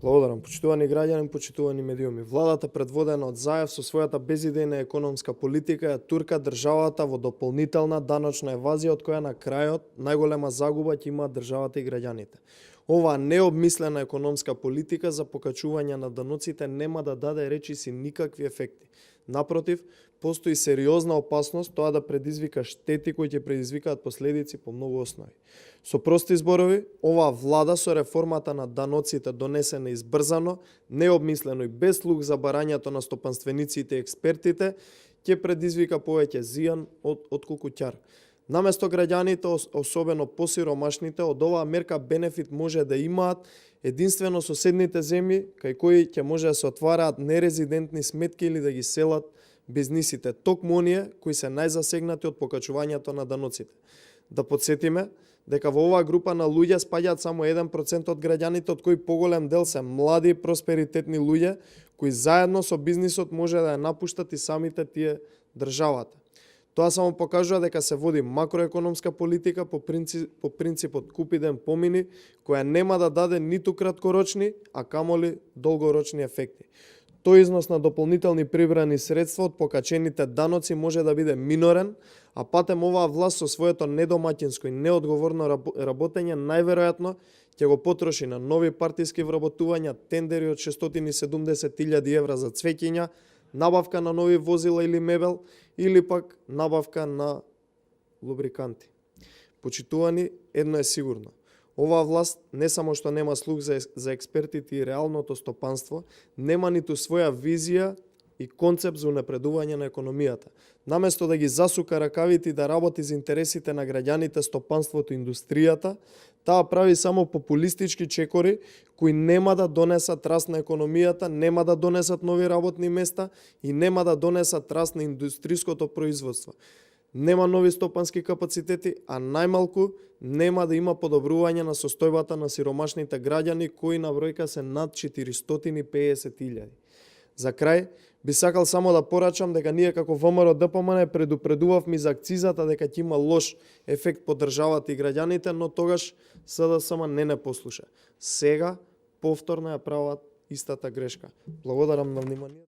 Благодарам, почитувани граѓани, почитувани медиуми. Владата предводена од Заев со својата безидејна економска политика ја турка државата во дополнителна даночна евазија од која на крајот најголема загуба ќе имаат државата и граѓаните. Оваа необмислена економска политика за покачување на даноците нема да даде речиси никакви ефекти. Напротив, постои сериозна опасност тоа да предизвика штети кои ќе предизвикаат последици по многу основи. Со прости зборови, оваа влада со реформата на даноците донесена избрзано, необмислено и без слух за барањето на стопанствениците и експертите, ќе предизвика повеќе зијан отколку ќар. Наместо граѓаните, особено посиромашните, од оваа мерка бенефит може да имаат единствено соседните земји, кај кои ќе може да се отвараат нерезидентни сметки или да ги селат бизнисите, токму оние кои се најзасегнати од покачувањето на даноците. Да подсетиме дека во оваа група на луѓе спаѓаат само 1% од граѓаните, од кои поголем дел се млади и просперитетни луѓе, кои заедно со бизнисот може да ја напуштат и самите тие државата. Тоа само покажува дека се води макроекономска политика по принципот купи ден помини, која нема да даде ниту краткорочни, а камоли долгорочни ефекти. Тој износ на дополнителни прибрани средства од покачените даноци може да биде минорен, а патем оваа власт со своето недомаќинско и неодговорно работење најверојатно ќе го потроши на нови партиски вработувања, тендери од 670.000 евра за цвеќиња, набавка на нови возила или мебел, или пак набавка на лубриканти. Почитувани, едно е сигурно. Оваа власт не само што нема слух за експертите и реалното стопанство, нема ниту своја визија и концепт за унапредување на економијата. Наместо да ги засука ракавите и да работи за интересите на граѓаните, стопанството и индустријата, таа прави само популистички чекори кои нема да донесат раст на економијата, нема да донесат нови работни места и нема да донесат раст на индустриското производство. Нема нови стопански капацитети, а најмалку нема да има подобрување на состојбата на сиромашните граѓани кои на бројка се над 450.000. За крај, би сакал само да порачам дека ние како ВМРО ДПМН предупредувавме за акцизата дека ќе има лош ефект по државата и граѓаните, но тогаш СДСМ не послуша. Сега повторно ја прават истата грешка. Благодарам на вниманието.